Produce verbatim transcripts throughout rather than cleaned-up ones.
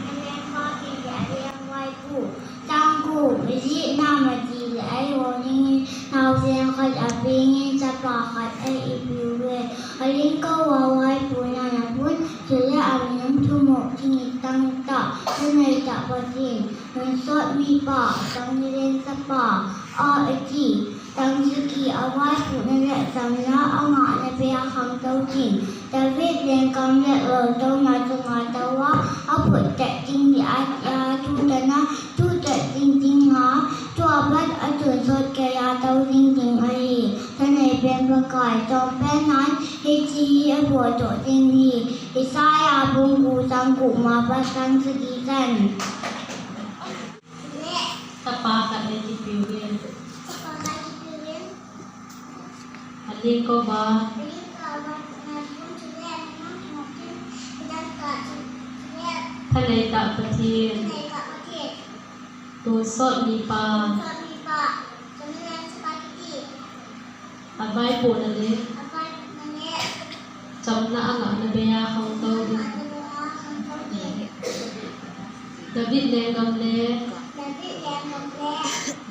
Naleng pa kiti a leng vaipu. Tangku, ijih nam ati le eiho dingin naosen khat apengin chapa khat eipiuve. Alingkou a vaipu nana pun, chule amin thumop ding itang tah, thanei tah Pathen, tonsot mipa, Changleng chapa, a ati. Changsakhi a vaipohna le chamna angahna beiya khangtou ding. David lenggam le laltouna chunga touva aphutdet ding dia, tia thutana thutdet ding dinga, tua pat atonsot geiya tou ding ding ahi. Thanei pen Pakai, chom pen nan hiche hi abol doh ding ahi. Isaiah bung gup chang gup ma pat chang sagi chan. Tapa khat eikipeuvin. Tapa khat kipeuvin. Alingkouva. Alingkouva. Thanei tah Pathen. Thanei tah Pathen. Tonsot mipa. Tonsot mipa. Tonsot mipa kiti. Avaipohna le. Avaipohna le. Chamna angahna beiya khangtou ding. Angahna beiya khangtou ding. David lenggam le. David lenggam le.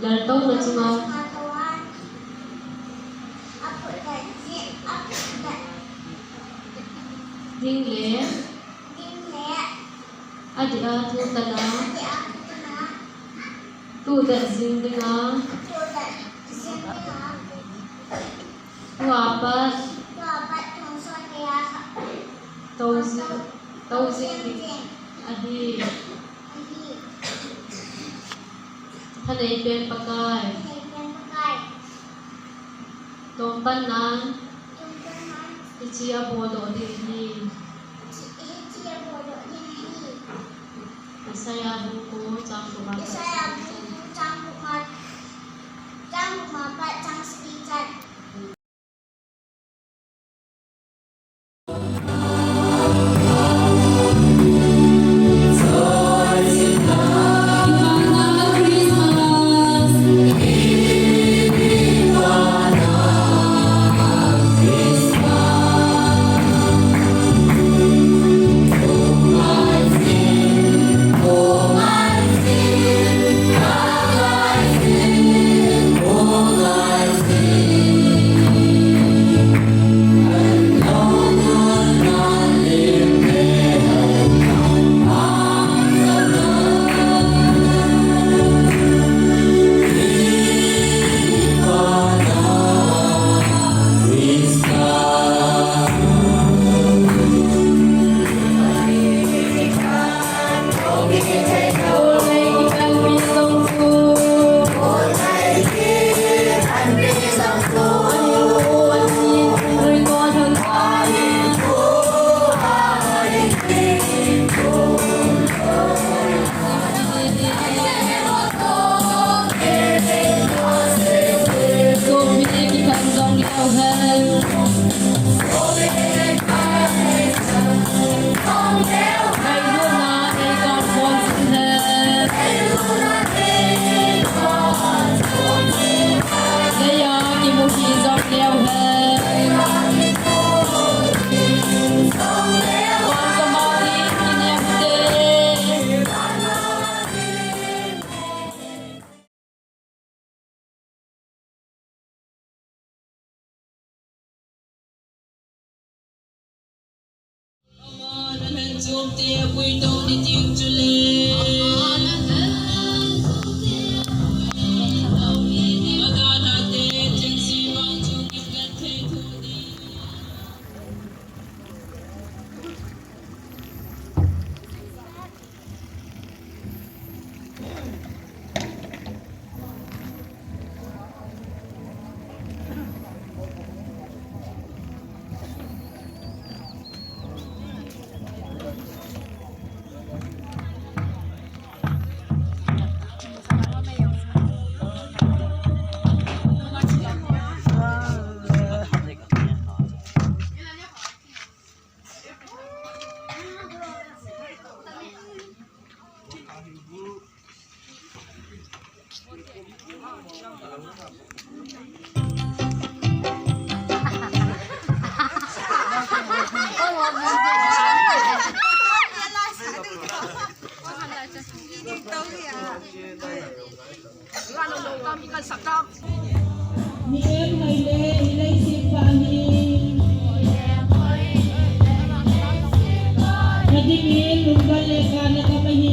Laltouna chunga. Laltouna chunga touva. Aphutdet jing, aphutdet. Ding le. Ding le. Adeh a thutana. Adeh a thutana. Thutdet jing dinga. Thutdet jing dinga. Tua pat. Tua pat tonsot geiya. Tou jing, tou jing ding. Ahi. Ahi. Thanei pen Pakai. Thanei pen Pakai. Chom pen nan. Chom pen nan. Hiche abol doh ding ahi. Hiche, hiche abol doh ding ahi. Isaiah bung gup chang gup ma pat. Isaiah bung gup chang gup ma, chang gup ma pat chang sagi chan. Mi em hoi le, hilai sing pa hi. Nading in lungdon le kana gam ahi.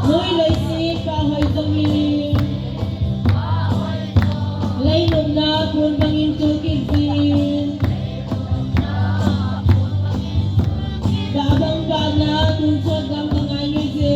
Noi lei sing pa hoi jong hi. Lei nopna kun bangin tu kit jin. Tabang pa na tun sot gam ka ngai ngai jin.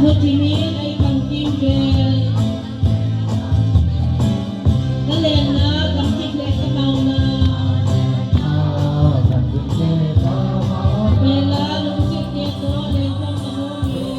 Muthimin ei kangting vel. Ka lenna, kangting le ka mauna. Pela lungset te toh lengkhom ka mong e.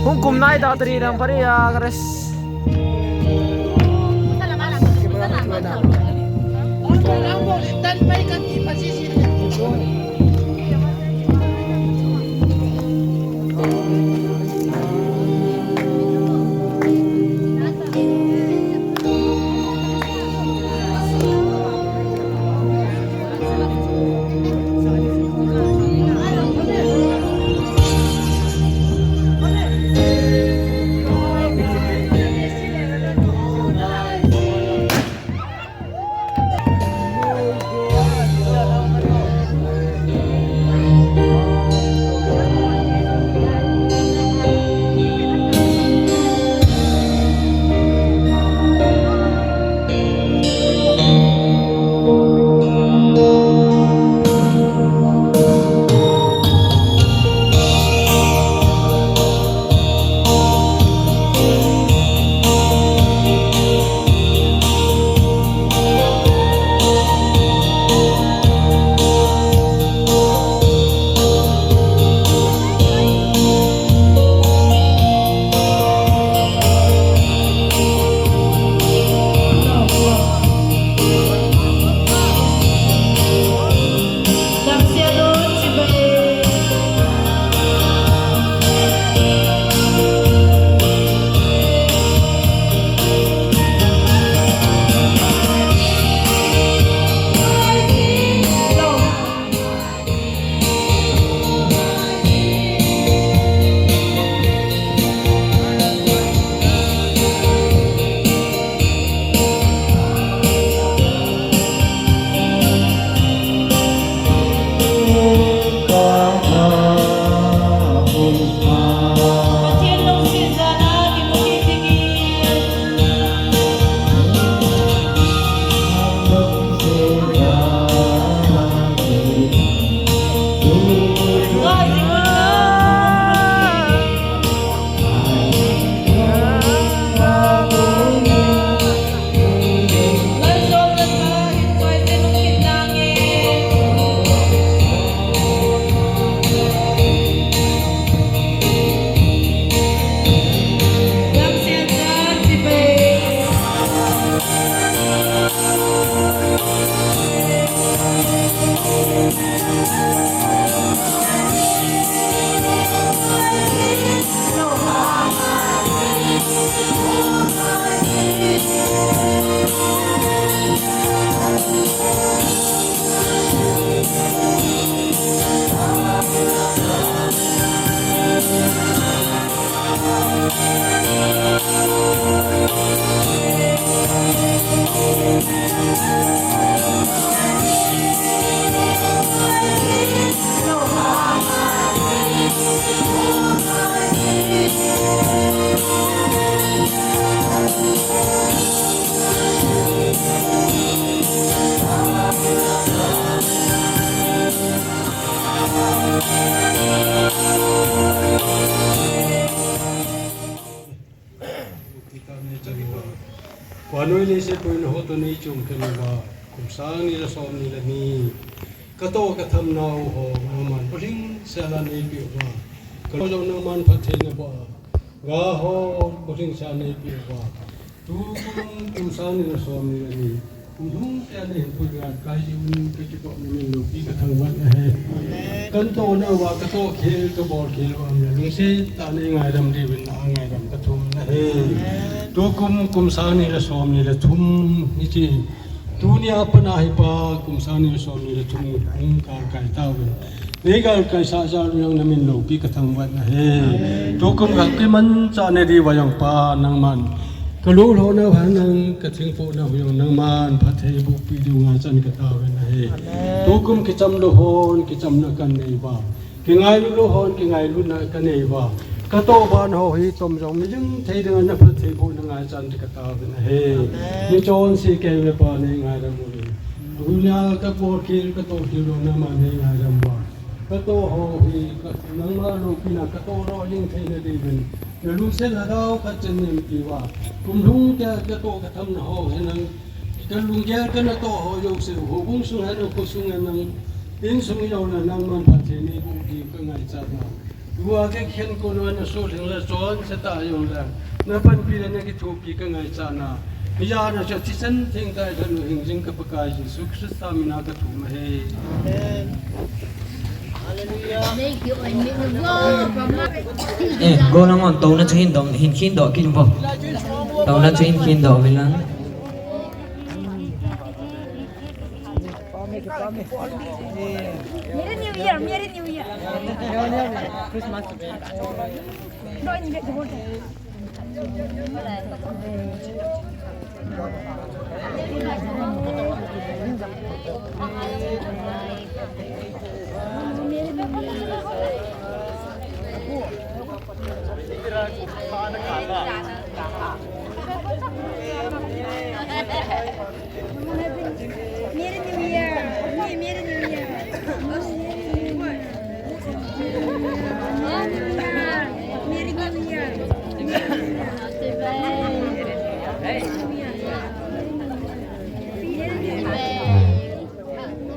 Hung kum nai ta tari dang pari ya, Grace. Leiset puina ho toh neichom khen uva, kum sang ni le som ni le ni. Katoh kathamnau ho nangman bulhingse a neipeh uva, kaloi jong nangman phatthei naboh a, ga ho bulhingse a neipeh uva, tukum kum sang ni le som ni le ni, kum lhung tia nahin pui galkai jiuvin kakitoh namin loupi kathangvah nahi. Katoh nauva katoh khel kabol khel uva umle lungset tah a neingaidam diuvin na ngaidam kathum nahi. Tukum kum sang ni le som ni le thum hiche, tunia pat a hi pa kum sang ni le som ni le thum hung galkai tauvin, neigalkaisah jal u jong namin loupi kathangvah nahi. Tukum kakimanchah nadiuva jong pa nangman kalolhonau henlang kathingpohnau jong nangman phatthei bohpeh diu ngaichan kataovin ahi. Tukum kichamlou hon kichamna kanei uva, kingailut lou hon kingailutna kanei uva, katoh ban ho hitom jong mijing thei dinga naphatthei bohna ngaichan kataovin ahi. Hichonse kei le pa neingaidam uvin, tunia kabol khel katoh khel jong nangman neingaidam uva, katoh ho hi nangma loupina katoh lou jing theina diuvin, nalungset lhagao khat chan neipeh uva, kum lhung tia katoh kathamna ho henlang, kalunggel kanatoh ho jouse, houbung sung henlang, khosung henlang, insung jouna nangman phatthei neiboh diu kangaichat na, tua kakhen kon uva nasoh lhing le chonse tah jongle napanpi le nakithopi kangaichat na, hijeh a chu thisen thengtah a lhanu hingjing ka Pakai Jesu Christa mina kathum ahi. Eh, golnangon touna chu hin dom, hin khin doh kit in vo. Touna chu hin khin doh uvin lang. Merry New Year, Merry New Year. Christmas. Merry New Year. Merry New Year. Merry New Year. Merry New Year.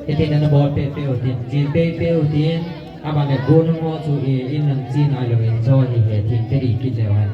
Hiti nana bol pehpeh utin, chil pehpeh utin, aban le golnango chu i in lang chi nailou in jo hi he thing teri kit leu hen.